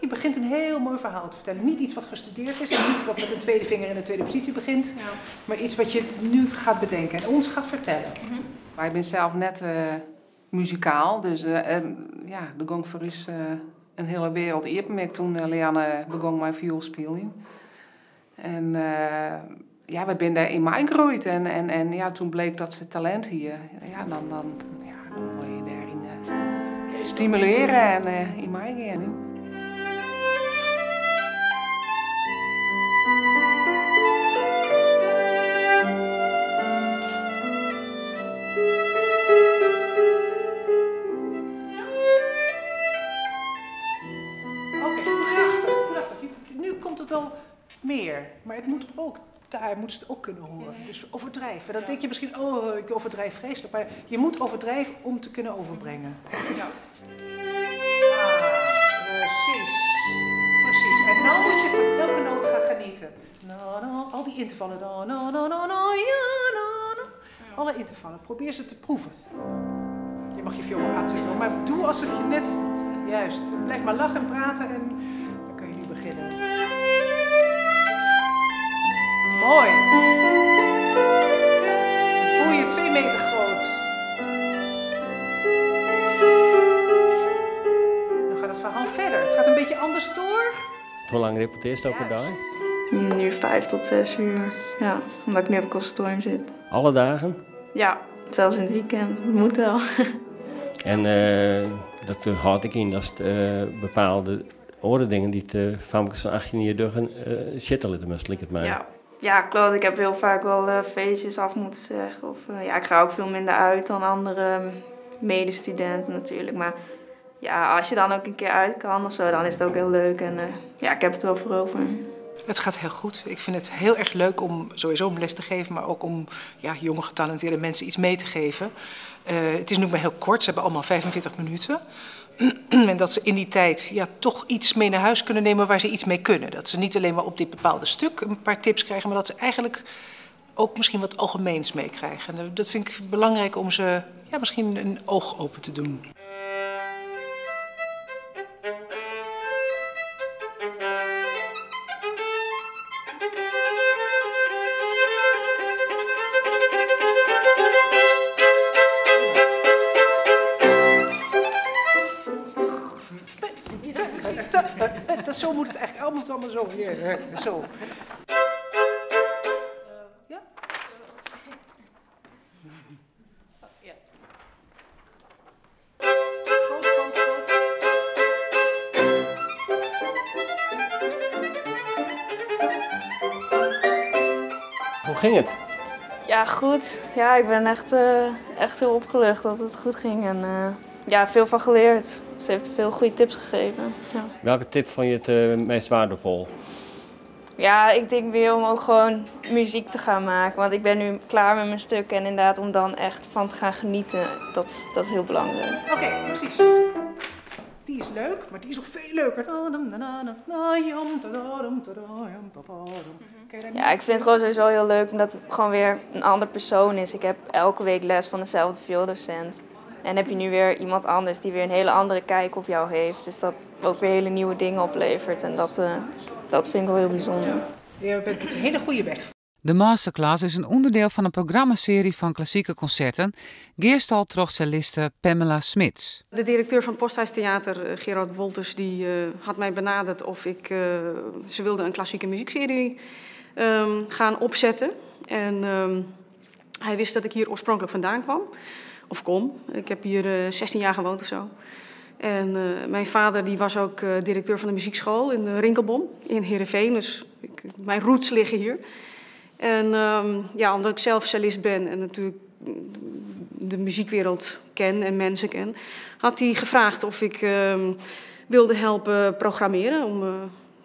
Je begint een heel mooi verhaal te vertellen. Niet iets wat gestudeerd is en niet wat met een tweede vinger in de tweede positie begint, maar iets wat je nu gaat bedenken en ons gaat vertellen. Maar ik ben zelf net muzikaal, dus ja, de gong voor is een hele wereld iepenmerk toen Lianne begon mijn viool spelen. En ja, we zijn daar in mij gegroeid en ja, toen bleek dat ze talent hier. Ja, dan moet je daarin stimuleren en in mij gaan. Oké, prachtig, prachtig. Nu komt het al meer, maar het moet ook, daar moeten ze het ook kunnen horen. Dus overdrijven. Dan denk je misschien, oh, ik overdrijf vreselijk. Maar je moet overdrijven om te kunnen overbrengen. Ja. Ah, precies. Precies. En nou moet je van elke noot gaan genieten. Na, na, al die intervallen. Na, na, na, na, na, ja, na, na. Alle intervallen. Probeer ze te proeven. Je mag je viool aanzetten, maar doe alsof je net... Juist. Blijf maar lachen en praten en dan kun je nu beginnen. Mooi. Dan voel je 2 meter groot. Dan gaat het verhaal verder. Het gaat een beetje anders door. Hoe lang repeteert je per dag? Nu 5 tot 6 uur. Ja, omdat ik nu op het conservatorium zit. Alle dagen? Ja, zelfs in het weekend. Dat moet wel. En dat houd ik in, dat het, bepaalde andere dingen die de famkes van 18 jaar duggen zitten liet het mij. Ja. Ja, klopt. Ik heb heel vaak wel feestjes af moeten zeggen. Of, ja, ik ga ook veel minder uit dan andere medestudenten natuurlijk. Maar ja, als je dan ook een keer uit kan of zo, dan is het ook heel leuk. En ja, ik heb het wel voor over. Het gaat heel goed. Ik vind het heel erg leuk om sowieso om les te geven, maar ook om ja, jonge getalenteerde mensen iets mee te geven. Het is nu maar heel kort, ze hebben allemaal 45 minuten. En dat ze in die tijd ja, toch iets mee naar huis kunnen nemen waar ze iets mee kunnen. Dat ze niet alleen maar op dit bepaalde stuk een paar tips krijgen, maar dat ze eigenlijk ook misschien wat algemeens meekrijgen. En dat vind ik belangrijk om ze ja, misschien een oog open te doen. Zo moet het eigenlijk allemaal zo. Ja, zo. Ja? Ja. Groot, groot, groot. Hoe ging het? Ja, goed. Ja, ik ben echt heel opgelucht dat het goed ging. En ja, veel van geleerd. Ze heeft veel goede tips gegeven. Ja. Welke tip vond je het meest waardevol? Ja, ik denk weer om ook gewoon muziek te gaan maken. Want ik ben nu klaar met mijn stuk en inderdaad om dan echt van te gaan genieten, dat is heel belangrijk. Oké, precies. Die is leuk, maar die is nog veel leuker. Ja, ik vind het gewoon sowieso heel leuk omdat het gewoon weer een ander persoon is. Ik heb elke week les van dezelfde viooldocent. En heb je nu weer iemand anders die weer een hele andere kijk op jou heeft. Dus dat ook weer hele nieuwe dingen oplevert. En dat vind ik wel heel bijzonder. Je bent op een hele goede weg. De masterclass is een onderdeel van een programmaserie van klassieke concerten. Geerstald troch celliste Pamela Smits. De directeur van het Posthuistheater, Gerard Wolters, die had mij benaderd of ze wilde een klassieke muziekserie gaan opzetten. En hij wist dat ik hier oorspronkelijk vandaan kwam. Of kom. Ik heb hier 16 jaar gewoond of zo. En mijn vader die was ook directeur van de muziekschool in de Rinkelbom in Heerenveen. Dus mijn roots liggen hier. En ja, omdat ik zelf cellist ben en natuurlijk de muziekwereld ken en mensen ken, had hij gevraagd of ik wilde helpen programmeren om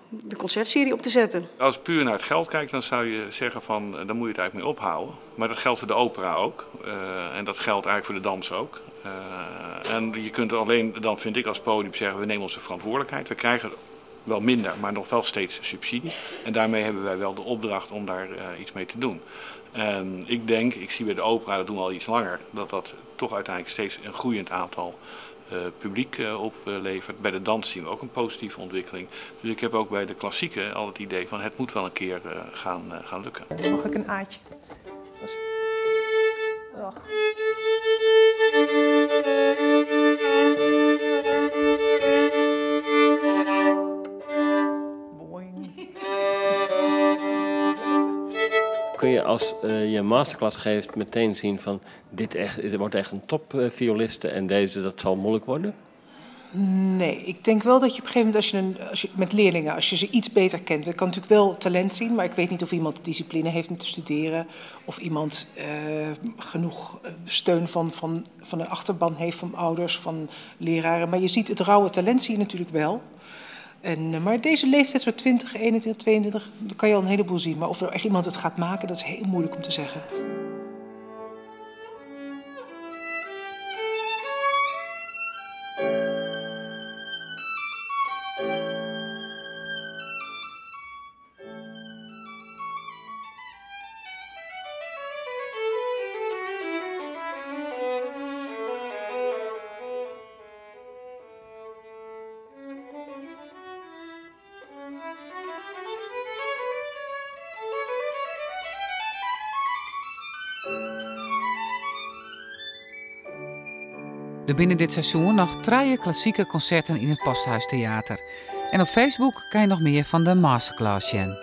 de concertserie op te zetten. Als je puur naar het geld kijkt, dan zou je zeggen van, dan moet je het eigenlijk mee ophouden. Maar dat geldt voor de opera ook. En dat geldt eigenlijk voor de dans ook. En je kunt alleen, dan vind ik als podium zeggen, we nemen onze verantwoordelijkheid. We krijgen wel minder, maar nog wel steeds subsidie. En daarmee hebben wij wel de opdracht om daar iets mee te doen. En ik denk, ik zie bij de opera, dat doen we al iets langer, dat dat toch uiteindelijk steeds een groeiend aantal publiek oplevert. Bij de dans zien we ook een positieve ontwikkeling. Dus ik heb ook bij de klassieke al het idee van het moet wel een keer gaan lukken. Mag ik een aatje? Ach. Kun je als je masterclass geeft meteen zien van dit wordt echt een topvioliste en deze dat zal moeilijk worden? Nee, ik denk wel dat je op een gegeven moment als je met leerlingen, als je ze iets beter kent. Ik kan natuurlijk wel talent zien, maar ik weet niet of iemand de discipline heeft om te studeren. Of iemand genoeg steun van een achterban heeft, van ouders, van leraren. Maar je ziet het rauwe talent zie je natuurlijk wel. Maar deze leeftijd, zo 20, 21, 22, dan kan je al een heleboel zien. Maar of er echt iemand het gaat maken, dat is heel moeilijk om te zeggen. Er binnen dit seizoen nog 3 klassieke concerten in het Posthuistheater. En op Facebook kan je nog meer van de masterclass zien.